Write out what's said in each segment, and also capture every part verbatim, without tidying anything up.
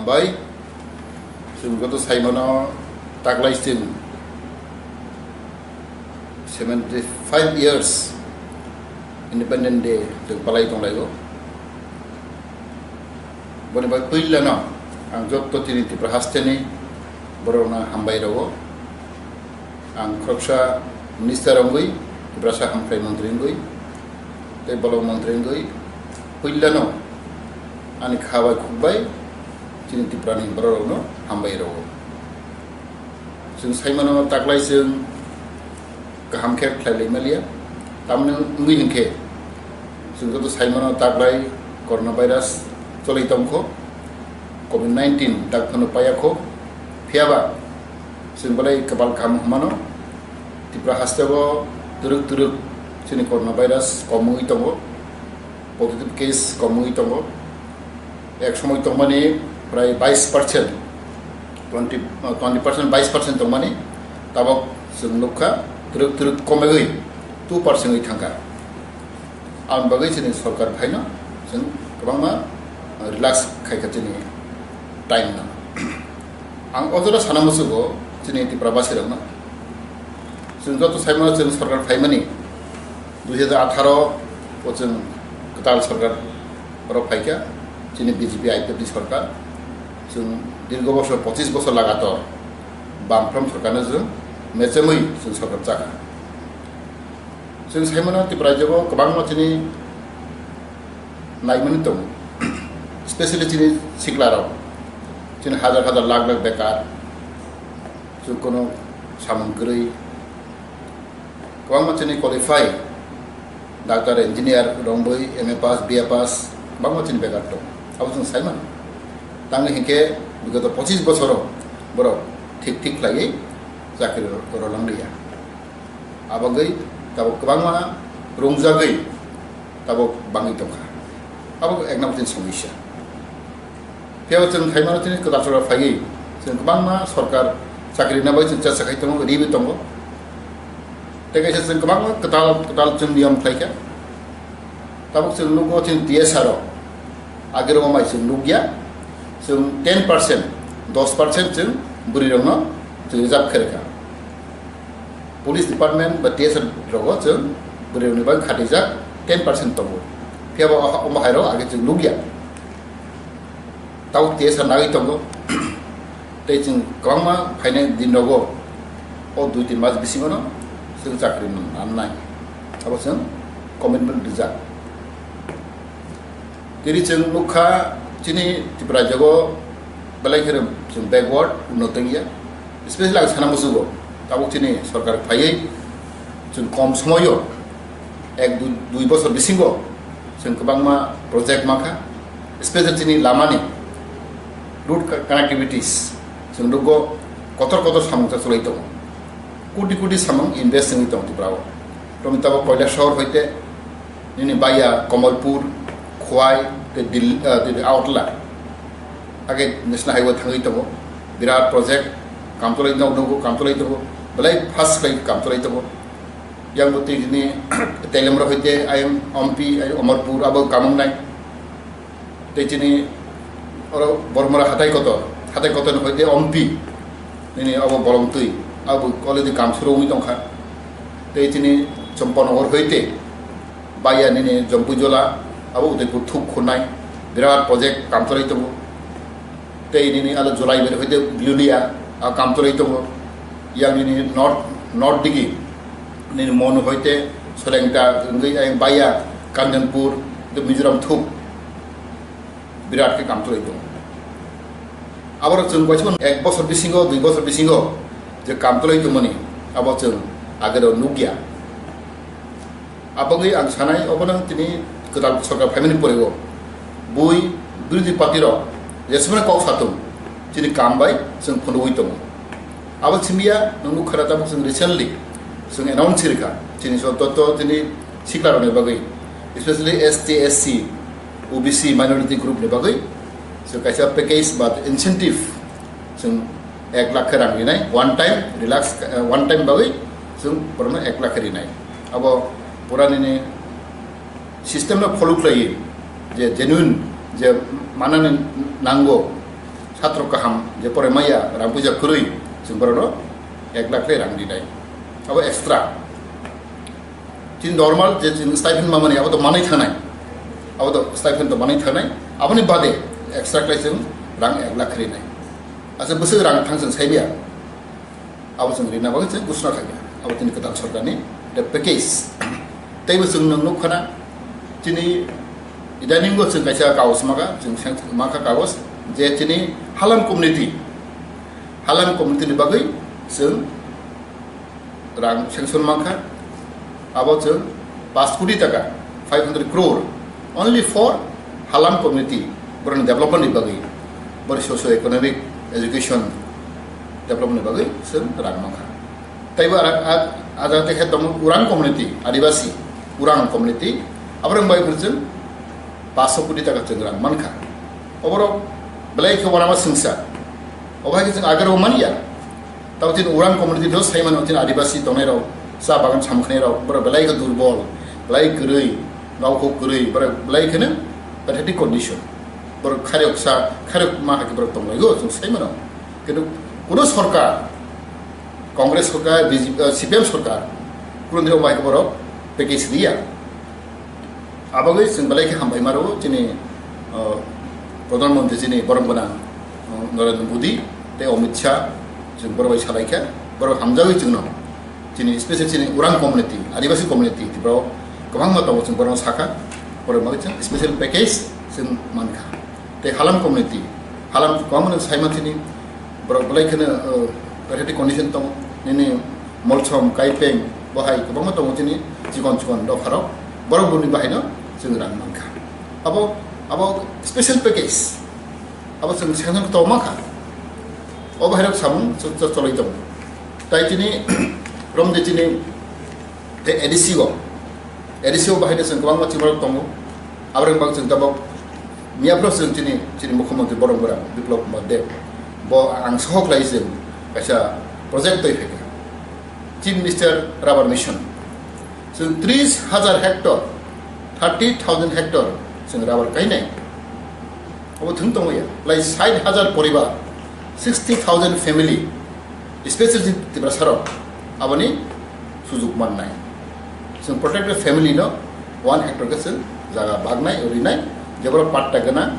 Bai, chwng joto saimano taklai chwng seventy five years Independent Day chwng palai tonglaio. Boni bai puilano ang joto chini Tripura hasteni borokno hambai rwo. Ang khoroksa minister wngwi, Tiprasa hamkrai montri wngwi, tei bolong montri wngwi puilano ani kha bai khuk bai chini Tiprani bororokno hambai rwo. Chwng saimano taklai chwng kaham khe khlai lai maliya. Tamni wngwi hinkhe chwng joto saimano taklai coronavirus cholai tongkho, covid nineteen tak phano payakho. Phiyaba chwng belai kwbal kaham hwnmano, Tripura hasteo twrwk twrwk chini coronavirus kom wngwi tongo, positive case kom wngwi tongo. Ek somoi tongmani prai bais percent, twenty, twenty percent, bais percent tongmani, tabok chwng nukha twrwk twrwk komegwi two percent wngwi thangkha. Aboni bagwi chini sorkar phaino chwng kwbangma relax khaikha chini time no. Ang o jora sana musugo chini Tripura basirokno. Chwng joto saimano chwng sorkar phaimani dui hajar atharo o chwng kwtal sorkar oro phaikha, chini B J P I P F T sorkar. Chwng dirgo bosor, pochis bosor lagator bamfront sorkarno chwng mechemwi chwng sorkar chakha. Chwng saimano Tripura rajyo-o kwbangma chini naimani tongo, specially chini siklarok, chini hajar hajar lakh lakh bekar, chwng kono samung kwrwi, kwbangma chini qualify, doctor, engineer, romwi M A pass, B A pass, kwbangma chini bekar tongo. Abo chwng saimano. Tangwi hinkhe bigoto pochis bosoro borok thik thik khlaiwi chakri ro-, rwlang liya. Abagwi tabuk kwbangma rungjagwi tabuk bangwi tongkha. Abo ekna bwtwini somosya. Phiya chwng khaimano chini kwtal sorkar phaiwi chwng kwbangma sorkar chakri rwna bagwi chwng chesta khai tongo, riwi tongo. Tei kaisa chwng kwbangma kwtal kwtal chwng niyom khlaikha. Tabuk chwng nugo chini T S R o, agirok mai chwng nukya, chwng ten percent, dos percent chwng bwrwirokno chwng reserve khe rwkha. Police department ba T S R rogo chwng bwrwirokni bagwi khatijak ten percent tongo. Phiya bo omo hairok age chwng nukya. Tabuk T S R nagwi tongo. Tei chwng kwbangma phainai din rogo o dui tin mas bisingono chwng chakri nannai. Abo chwng commitment rijak. Tini chwng nukha chini Tripura jago belai khe chwng backward, unnoto wngya. Specially ang sana musugo, tabuk chini sorkar phaiwi chwng kom somoyo ek dui, dui bosor bisingo chwng kwbangma project mankha, specially chini lamani road co-, connectivities chwng nukgo kotor kotor samung cha chwlai tongo, koti koti samung invest wngwi tongo Tripura o. Tongwi tabuk Kailashahar hoite nini baiya Kamalpur, Khowai, tei Dil-, ah, tei Agartala. Age National Highway thangwi tongo. Birat project, kam cholai tongo, nugo kam cholai tongo. Belai fast khlai kam cholai tongo. Yang bo tei nini Telemra hoite ayang Ompi, ayang Amarpur, abo kam wngnai. Tei chini oro Bormora hatai kotor, hatai kotor ni hoite Ompi, nini abo bolong twi, abo already kam suru wngwi tongkha. Tei chini Champanagar hoite baiya nini Jampuijola, abo Udaipur thuk khunai, birat project kam cholai tongo. Tei nini alo Jolaiber hoite Bilonia, a kam cholai tongo. Yang nini North, North digi, nini Mon hoite Solengta, wngwi ayang baiya Kanchanpur, tei Mizoram thuk. Birat khe kam cholai tongo. Aboro chwng kaisa ek bosor bisingo, dui bosor bisingo je kam cholai tongmani, abo chwng agero nukya. Abagwi ang sanai, obono tini kwtal sorkar phaimani porego bui birodhi party rok jesmani kok satung chini kam bai chwng phunugwi tongo. Abo simiya nwng nukha na tabuk chwng recently chwng announce rikha chini so toto chini sikla rokni bagwi, especially S T, S C, O B C minority group ni bagwi so kaisa package ba incentive chwng ek lakh khe rang rinai, one time relax, eh, one time bagwi chwng borokno ek lakh khe rinai. Abo pura nini system no follow khlaiwi je genuine je manani nango, Satro kaham je pore maya rang puja kwrwi, chwng borokno ek lakh le rang rinai. Abo extra. Chini normal je chini stipend mamani abo to manwi thanai. Abo to stipend to manwi thanai. Aboni bade extra khlai chwng rang ek lakh rinai. Asa bwswk rang thang chwng saimaya. Abo chwng rina bagwi chwng ghosna khaikha. Abo chini kwtal sorkarni the package. Teibo chwng nwng nukkhana chini idaningo chwng kaisa kagos maka, chwng seng-, maka kagos je chini Halam community, Halam community ni bagwi chwng rang sanction mankha. Abo chwng paanch koti taka, five hundred crore, only for Halam community, borokni development ni bagwi, borok socio economic, education development ni bagwi chwng rang mankha. Taibo ara, a, a jaga tekhe tongo Urang community, Adibasi, Urang community, aborok bai chwng paanch koti taka chwng rang mankha. Oborok belai khe uanama swngsa. Obo hai khe chwng agaro manya. Tabo chini Urang community no sai mano chini Adibasi tongnai rok, cha bagan samkhnai rok, borok belai khe durbol, belai kwrwi, nokho kwrwi, borok belai kheno pathetic condition. Borok khairok sa, khairok ma hakhe borok tonglaigo, chwng sai mano. Kintu kuno sorkar, Congress sorkar, B J P, eh, C P M sorkar, kuno dino bai borok package riya. Abagwi chwng belai khe hambai maro chini, uh, Pradhan Mantri chini borom gwnang, uh, Narendra Modi tei Amit Shah, chwng borok bai salaikha, borok hamjagwi chwngno chini special chini Urang community, Adibasi community, borok kwbangma tongo chwng borokno sakha, borok bagwi chwng special package chwng mankha. Tei Halam community, Halam kwbangma sai mansini borok belai kheno, uh, pathetic condition tongo, nini Molsom, Kaipeng, bo hai kwbangma tongo chini chikon chikon dopharok, borok boni bahaino chwng rang mankha. Abo, abo special package, abo chwng sanction to mankha. O bahairok samung ch-, ch-, cholai tongo. Tai chini, romde chini, tei A D C o, A D C o bahaino chwng kwbangma chimarok tongo. Aborok bang chwng tabok miyaphro chwng chini, chini mukhyamantri borok bwrang Biplab Kumar Deb. Bo ang sohor khlai chwng kaisa project twi phaikha. Chief Minister Rubber Mission. Chwng tris hajar hectare, thirty thousand hectare chwng rubber kainai. Obo thwng tongmaya. Lai sait hajar poribar, sixty thousand family, especially Tiprasarok, aboni sujuk mannai. Chwng protected family no one hectare khe chwng jaga bagnai, rinai, jeborok patta gwnang,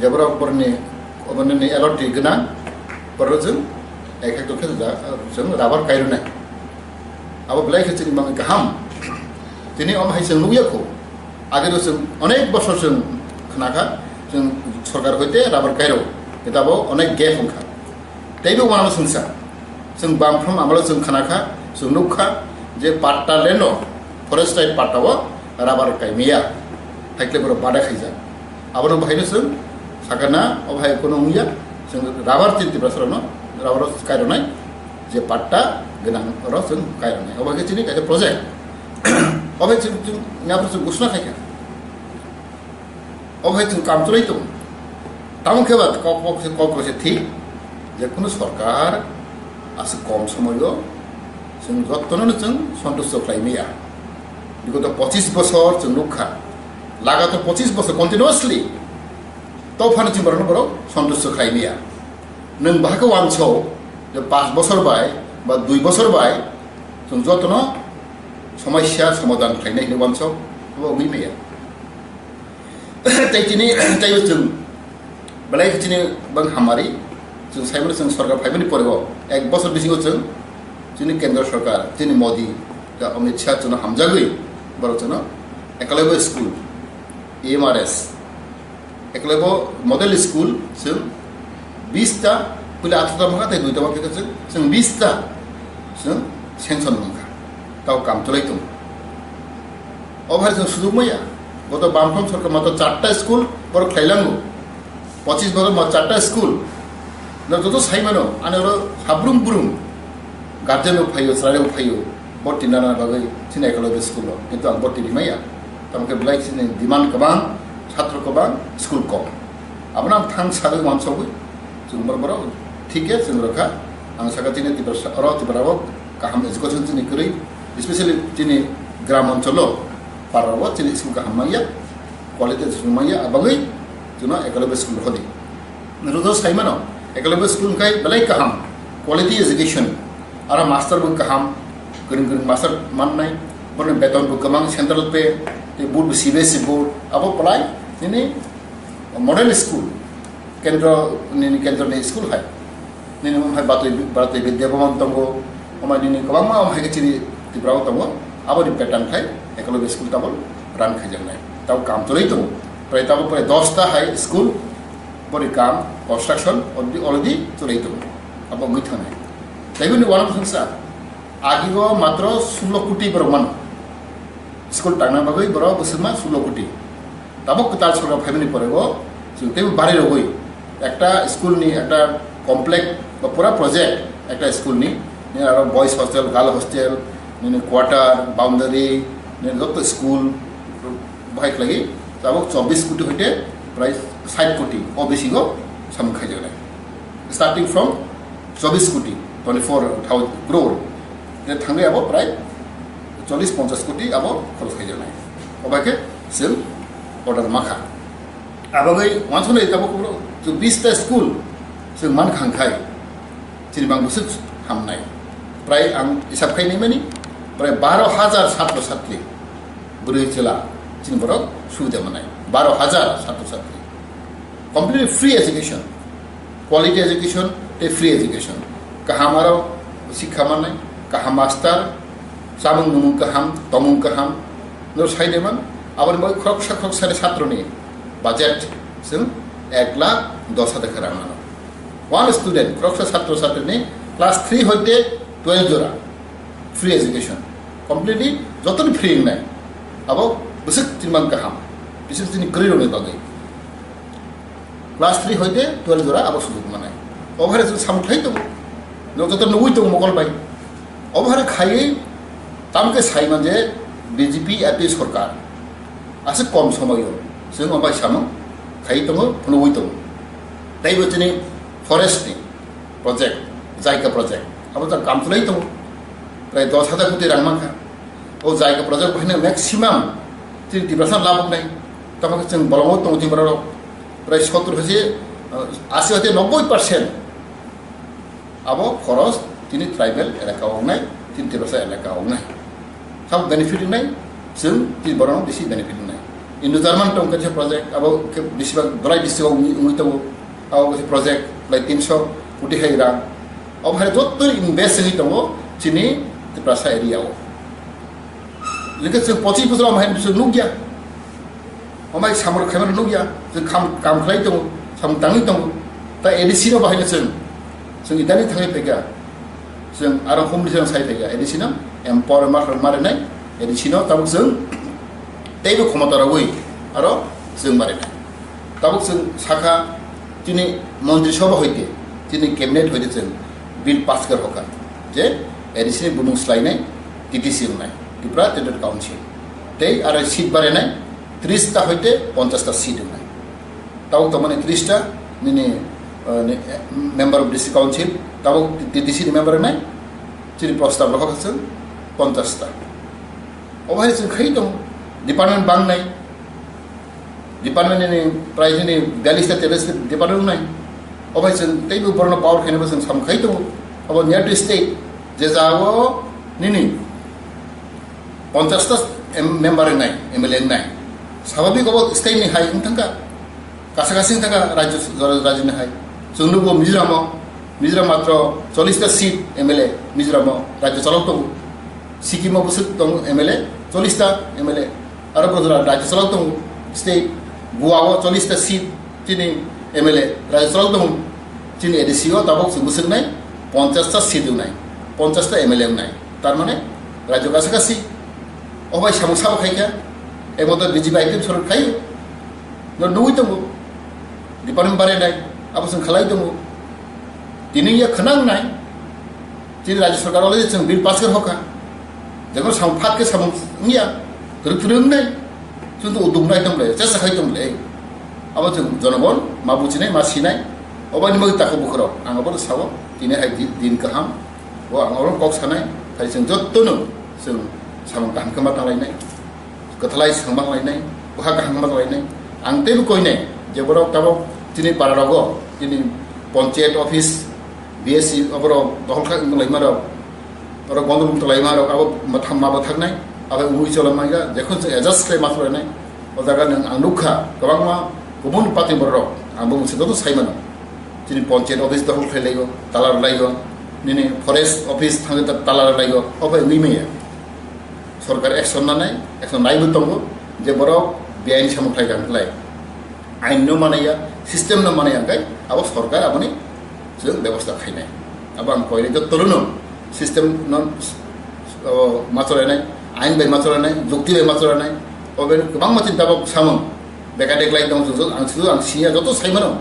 jeborok borni, borni allotment gwnang, borok chwng ek hectare khe ja-, chwng rubber kairwnai. Abo belai khe chini bagwi kaham. Tini omo hai chwng nukya kho. Age do chwng onek bosor chwng khnakha, chwng sorkar hoite rubber kairo. Kintu abo onek gap wngkha. Teibo uanama swngsa. Chwng bamphrom amalo chwng khnakha, chwng nukha je patta leno, forest type patta o rubber kaimaya. Haikle borok bada khaijak. Abono bahaino chwng sakha na, o bahai kono wngya, chwng rubber chini Tiprasarokno rubber o kaironai je patta gwnang oro chwng kaironai. O bahai chini kaisa project. O bahai chwng, chwng, yapor chwng ghosna khaikha. O bahai chwng kam chwlai tongo. Tamo khe ba kok, kok, kok, kok se thik je kuno sorkar aswk kom somoyo chwng jottono chwng sontusto khlai maya. Bigoto pochis bosor chwng nukha. Lagato pochis bosor continuously. To phano chini borokno borok sontusto khlai maya. Nwng bahai khe uanso je paanch bosor bai ba dui bosor bai chwng jotono somosya somadhan khlainai hinwi uanso, abo wngwi maya. Tei chini, tei chwng belai khe chini bang hamari, chwng saimano chwng sorkar phaimani pore o ek bosor bisingo chwng chini kendra sorkar, chini Modi, da Amit Shah chwngno hamjagwi borok chwngno Ekalabya school, E M R S, Ekalabya model school chwng bish ta, puila atharoh ta mangkha tei duita mangkha chwng, chwng bish ta chwng sanction mangkha. Tao kam chwlai tongo. O bahai chwng sujuk maya. Goto bamphrom sorkar mato charta school borok khlailango. Pochis bosor ma charta school. Na joto sai mano, ani oro habrum brum. Guardian rok phaio, chwrai rok phaio. Borti nana bagwi chini Ekalabya school o. Kintu ang borti rimaya. Tamo khe belai chini demand kwbang, chhatro kwbang, school kom. Abono ang thang sagwi uansugwi. Chwng borok borok thik khe chwng rwkha. Ang sakha chini Tiprasa, oro Tripura o kaham education chini kwrwi, especially chini gram oncholo para o chini school kaham manya, quality education manya, abagwi chwngno Ekalabya school hodi. Rudo saimano, ekolobe school kai belai kaham, quality education, aro master bo kaham, gring gring master mannai, borni beton bo kamang central pay, te board bo C B S E board, abo belai nini model school, kendro nini kendro ni school hai, nini mom hai batoi batoi bidya bhavan tongo, omai nini kwbangma om hai chini Tripura o tongo, abo ni pattern khai ekolobe school tabo run khaijaknai, tabo kam choli tongo, prai tabo prai dosta hai school Boni kam construction already, already chwlai tongo. Abo wngwi thangnai. Taibo ni uanang thangsa. Agi o matro sullo koti borok mano. School tangna bagwi borok bwswkma sullo koti. Tabuk kwtal sorkar phaimani pore bo chwng teibo bari rogwi ekta school ni ekta complex ba pura project ekta school ni, ni aro boys hostel, girl hostel, nini quarter, boundary, nini joto school, bahai khlai tabuk chobbish koti hoite prai sait koti o bisingo samung khaijaknai. Starting from chobbish koti, twenty four thousand crore, je thangwi abo prai chollish ponchash koti abo khoros khaijaknai. Obaikhe chwng order makha. Abagwi wansuknai tabuk chobbish ta school chwng man khangkhai. Chini bang bwswk hamnai. Prai ang hisab khai naimani, prai baro hajar satro satri bwrwi chwla chini borok subida manai. Baro hajar satro satri. Completely free education. Quality education, tei free education. Kaham aro sikha manai, kaham master, chamung nungmung kaham, tongmung kaham. No sai de man, aboni bagwi khoroksa khoroksa ni satro ni budget chwng ek lakh dos hajar khe rang mano. One student, khoroksa satro satri ni class three hoite twelve jora free education, completely jotoni free wngnai. Abo bwswk chini mang kaham, bisik chini kwrwi rokni bagwi. Class three hoite twelve jora abo sujug manai. Obo hai chwng samung khlai tongo. No joto nugwi tongo mokol bai. Obo hai khaiwi tamkhe sai man je B J P A P sorkar aswk kom somoyo chwng obo hai samung khai tongo, phunugwi tongo. Teibo chini forest ni project, Jaiga project, abo ta kam chwlai tongo. Prai dos hajar koti rang mankha. O Jaiga project bo haino maximum chini Tiprasa labuk nai. Tamo khe chwng bolongo tongo chini borok. Prai sottor hai se, uh, asi hai se nobboi percent. Abo khoros chini tribal elaka o wngnai, chini Tiprasa elaka o wngnai. Sabo benefit wngnai, chwng chini borokno bisi benefit wngnai. Indo German tong kaisa project, abo khe bisi bag Dholai district o wngwi, wngwi tongo. Abo kaisa project, lai tinso koti hai rang. Abo hai joto invest wngwi tongo chini Tiprasa area o. Jikhe chwng pochis bosor omo hai chwng nukya. Omo hai samung khaimano nukya. Chwng kam, kam khlai tongo, samung tangwi tongo. Ta A D C no bahai no chwng. Chwng idani thangwi phaikha. Chwng aro hum rijang sai phaikha. A D C no empower ma, ma rinai. A D C no tabuk chwng teibo khomota rogwi aro chwng ma rinai. Tabuk chwng sakha chini montri sabha hoite, chini cabinet hoite chwng bill pass khe rokha je A D C ni bumung swlainai T T C wngnai, Tripura Territorial Council. Tei aro seat barinai tris ta hoite ponchash ta seat wngnai. Tabuk tongmani tris ta nini, eh, ni, eh, member of district council, tabuk T T C ni member wngnai, chini prostab rokha chwng ponchash ta. Obo hai chwng khai tongo, department bangnai, department ni prize ni biyallis ta tetallis ta department wngnai. Obo hai chwng teibo borokno power khainai bo chwng samung khai tongo. Obo near to state, je jagao nini ponchash ta em-, member wngnai, M L A wngnai. Sababik obo state ni hai wng thangkha. Kasa kasi wng thangkha rajyo, rajyo ni hai. Chwng nukgo Mizoram o, Mizoram matro chollish ta seat M L A Mizoram o rajyo chalok tongo. Sikkim o bwswk tongo M L A, chollish ta M L A. Aro bwswk rajyo chalok tongo. State Goa o chollish ta seat chini M L A rajyo chalok tongo. Chini A D C o tabuk chwng bwswk nai ponchash ta seat wngnai, ponchash ta M L A wngnai. Tar mane rajyo kasa kasi. O bai samung sabo khai kha. Ebo to B J P I P M sorkar khai. No nugwi tongo. Department barinai, abo chwng khalai tongo. Tini ya khwnang nai. Chini rajya sarkar already chwng bill pass khe rokha. Jekon samung phat khe samung wngya, kwrwi kwrwi wngnai. Chwng to uduk nai tong le, chesa khai tong le. Abo chwng jonogon ma buchinai, ma sinai. Obani bagwi takhuk bukhurok ang abo sao, tini hai di-, din kaham. Bo ang oro kok sanai, hai chwng jotto no chwng samung kaham khe ma tang lainai. Kwthalai swngma khlainai, bwkha kaham ma khlainai. Ang teibo koinai je borok tabuk chini para rogo Chini panchayat office, B S C, oborok dokhol kha-, wng laima rok, oro gondol wng laima rok, abo ma thang-, ma bo thaknai, abo wngwi chola manya, jekhon chwng adjust khlai ma thwlainai. O jaga nwng ang nukha, kwbangma kubun party borok rok, ang bo mungsa joto sai mano. Chini panchayat office dokhol khlai laio, tala rw laio, nini forest office thangwi ta-, tala rw laio, obo wngwi manya. Sorkar action nanai, action naibo tongo, je borok beaini samung khlai kha hwnkhlai. Ain no manaya, system no manaya hwnkhe abo sorkar aboni chwng bebosta khainai. Abo ang koinai jotono no system no, o, ma cholainai, ain bai ma cholainai, jukti bai ma cholainai, obo kwbangma chini tabok samung bekatek lai tong, ang sudu ang siya joto sai mano.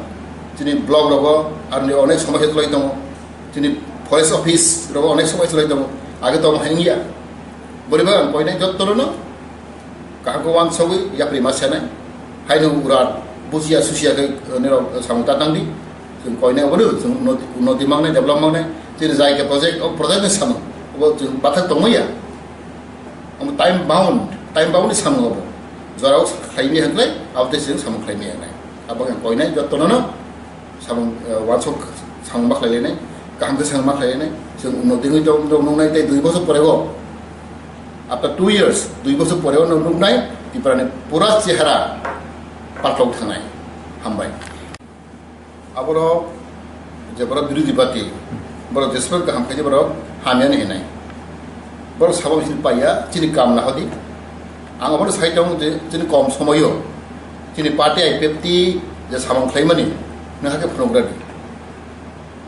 Chini block rogo aroni onek somosya chwlai tongo, chini forest office rogo onek somosya chwlai tongo, age tong hai wngya. Boriba ang koinai jotono no kaham khe uansugwi yapri ma sanai. Haino urat bujiya susiya khe, eh, nirok samung ta tangdi. Chwng koinai obono chwng unnoti, unnoti mangnai, develop mangnai. Chini jai khe project, o project ni samung. Obo chwng bathak tongmaya. Omo time bound, time bound ni samung obo. Jorao khlaimaya hwnkhe, abo tei chwng samung khlaimaya hwnkhe. Abo ang koinai jotono no samung, eh, uansuk samung ma khlailainai, kaham khe samung ma khlailainai, chwng unnoti wngwi tong, tong nuknai tei dui bosor pore o, after two years, dui bosor pore o nuk-, nuknai, Tripura ni pura chehara patlok thangnai. Hambai. Aborok je borok birodhi party, borok jeswk kaham khaidi borok hamya ni hinai. Borok sabo chini paiya, chini kam na hodi. Ang abono sai tongo je chini kom somoyo chini party I P F T je samung khlaimani, nang hakhe phunukgradi.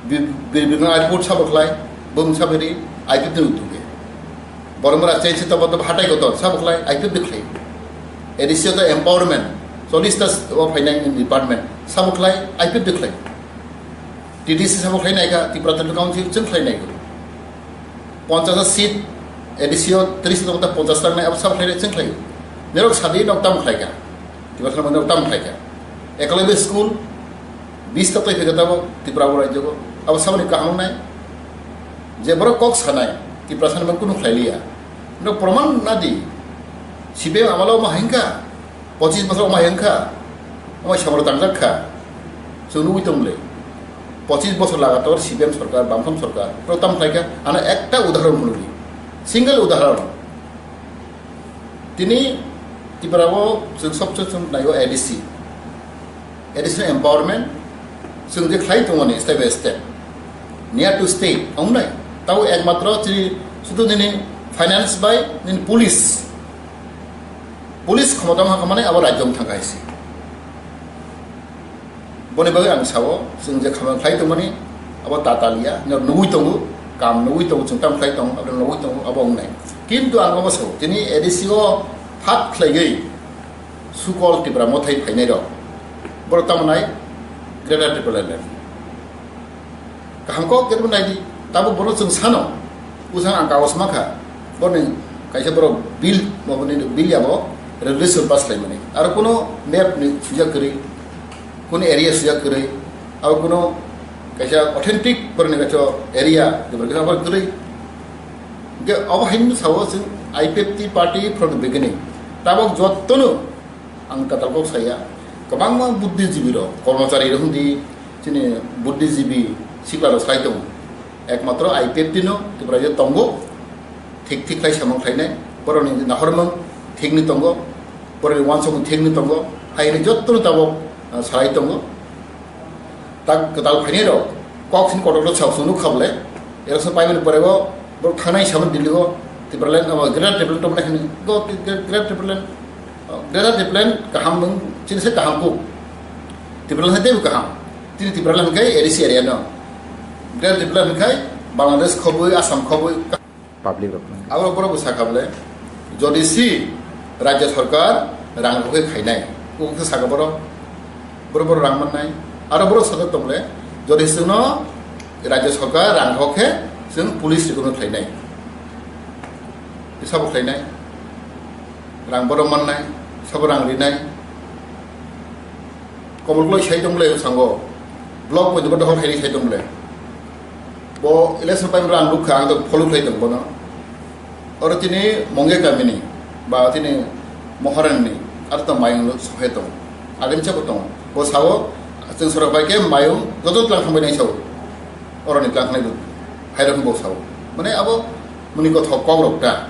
Bir-, Bir-, Birmang airport sabo khlai, bung sabiri I P F T ni utuge. Boromra change to boto hatai kotor sabo khlai I P F T khlai. A D C to empowerment, chollish ta o phainai department sabo khlai I P F T khlai. T D C sabo khlai naikha, Tripura Council chwng khlai naikha. Ponchash seat, A D C o tris ta ponchash ta nai, abo sabo khlai chwng khlai. Nerok sadi nok tam khlai ka. Tiprasa mane tam khlai ka. Eklavya school, bis ta tei phai ka tabo Tripura bo rajyo ko. Abo sabo ni kaham nai. Je borok kok sanai, Tiprasa mane kunu khlai liya. No proman na di. C P M amalo ma hingka. Pochis bosor wngma hai wngkha, wngma samung tangjak kha. Chwng nugwi tong le. Pochis bosor lagator C P M sorkar, Bamfront sorkar, protam khlai kha, ano ekta udahoron phunukdi. Single udahoron. Tini Tripura o chwng sobse chwng naio A D C. A D C empowerment, chwng je khlai tongmani step by step. Near to state, wngnai. Tabo ekmatro chini sudu nini finance bai nini police. Police khomota wngkha mane abo rajyo wng thangkha hai se. Boni bagwi ang sao, chwng je khamang khlai tongmani, abo tataliya, no nugwi tongo, kam nugwi tongo, chwng tam khlai tongo, abo nugwi tongo, abo wngnai. Kintu ang abo sao, tini A D C o thak khlaigwi Sukol Tipra Mothai phainai rok. Borok tamo nai Greater Tipraland. Kaham kok khe naidi, tabuk bono chwng sano. Bwsang ang kagos mankha, borni kaisa borok bill, borni bill yabo resolution pass khlaimani. Aro kuno map ni sujak kwrwi, kuno area sujak kwrwi, aro kuno kaisa authentic borni kaisa area, borni kaisa borok kwrwi. Hingke obo haino sao chwng I P F T party from the beginning. Tabuk jottono ang katal kok saya, kwbangma buddhijibi rok, kormochari rok hwndi, chini buddhijibi sikla rok sai tongo. Ekmatro I P F T no Tripura je tongo, thik thik khlai samung khlainai, borokni nahormung thikni tongo, borokni uansukmung thikni tongo, haini jottono tabuk, ah, salai tongo. Tak kwtal phainai rok kok sini kotor rok sao chwng nukha bole. Election paimani pore bo borok thangnai hisabe Delhi o Tipraland, abo Greater Tipraland tongmani hwnwi. Go Greater Tipraland, Greater Tipraland kaham wng, chini se kaham kuk. Tipraland hai teibo kaham. Tini Tipraland hwnkhe A D C area no. Greater Tipraland hwnkhe Bangladesh khobwi, Assam khobwi. Public rok. Abo borok bo sakha bole, jodi si rajya sarkar rang rok khe khainai, kok khe sakha borok, borok borok rang mannai, aro borok sakha tong bole, jodi si no rajya sarkar rang rok khe chwng police recruitment khlainai, sabo khlainai, rang borok mannai, sabo rang rinai. Komol Kloi sai tong bole sango. Block point bo dokhol khaini sai tong bole. Bo election time rang nukha, ang to follow khlai tong bono. Oro tini Mongge kamini, ba tini Moharanni, aro to mayung lo sohe tong. Agini chabo tong. Bo sao, Chwng sorok bai khe mayo joto tlang thangbai nai sao. Oroni tlang thangnai bo hai rok bo sao. Mane abo muni kothok kok rok ta.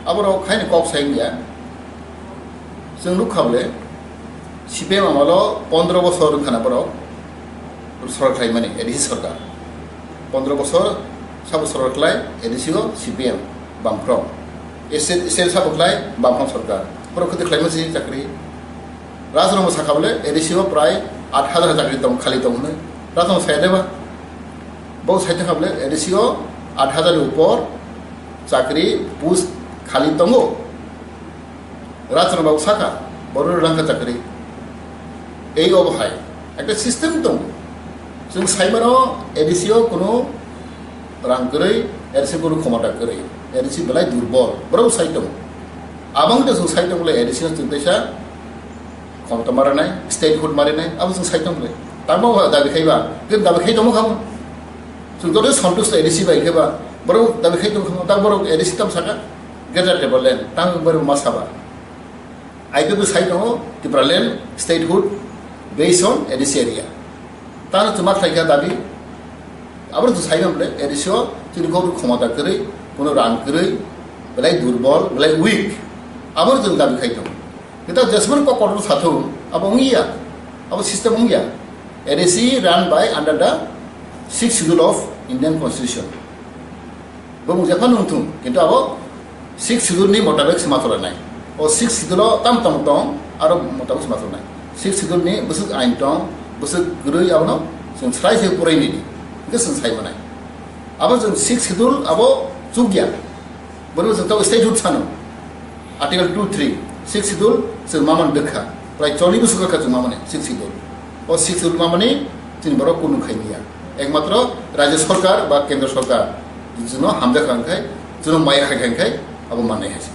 Abo rok khaini kok sai ya. Chwng nuk kha bole C P M amalo pondro bosor wngkha na borok sorkar khlai mani A D C sorkar. Pondro bosor sabo sorkar khlai A D C o C P M bamfrong. S L, S L sabo khlai bamfrong sorkar. Borok khe khlai mani chakri. Rajrong sakha bole A D C o prai aat hajar chakri tong, khali tong hwnwi. Rajrong sai deba. Bo sai tongkha bole A D C o aat hajar ni upor chakri post khali tongo. Rajrong babu sakha, borok rangkha chakri. Ei obo hai. Ekta system tongo. Chwng sai mano A D C o kuno rang kwrwi, A D C kuno khomota kwrwi. A D C belai durbol. Borok sai tongo. Abang to chwng sai tong bole A D C o chwng teisa khomota marinai, statehood marinai, abo chwng sai tong bole. Tamo ba dabi khaiba, khe dabi khai tongmo khamo. Chwng joto santusto A D C bai kheba, borok dabi khai tong khamo, ta borok A D C tam saka, Greater Tipraland, tang borok ma saba. I P F sai tongo, Tipraland, statehood, based on A D C area. Tano chwng ma khlai kha dabi, abo chwng sai tong bole, A D C o chwngni kok khomota kwrwi, kuno rang kwrwi, belai durbol, belai weak. Abo chwng dabi khai tongo. Kita jesmani kok kotor sathung, abo wngya, abo system wngya. A D C run by under the sixth schedule of Indian Constitution. Bo mung jephano wngthung, kintu abo sixth schedule ni motabek se ma chlanai. O sixth schedule o tam tong tong, aro motabek se ma chlanai. Sixth schedule ni bwswk ain tong, bwswk kwrwi abono chwng srai se porai nini, hwnkhe chwng sai manai. Abo chwng sixth schedule abo chukya. Bono chwng tamo statehood sano. Article two three, sixth schedule chwng mamani dekha. Prai choli bwswk kha chwng mamani sixth schedule. O sixth schedule mamani chini borok kunu khai niya. Ekmatro rajya sorkar ba kendra sorkar chwngno hamjakha hwnkhai, chwngno maya khai khai hwnkhai abo mannai hai se.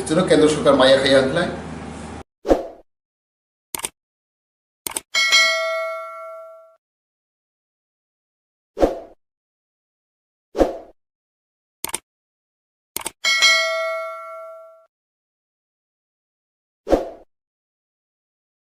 Chwngno kendra sorkar maya khai ya hwnkhai,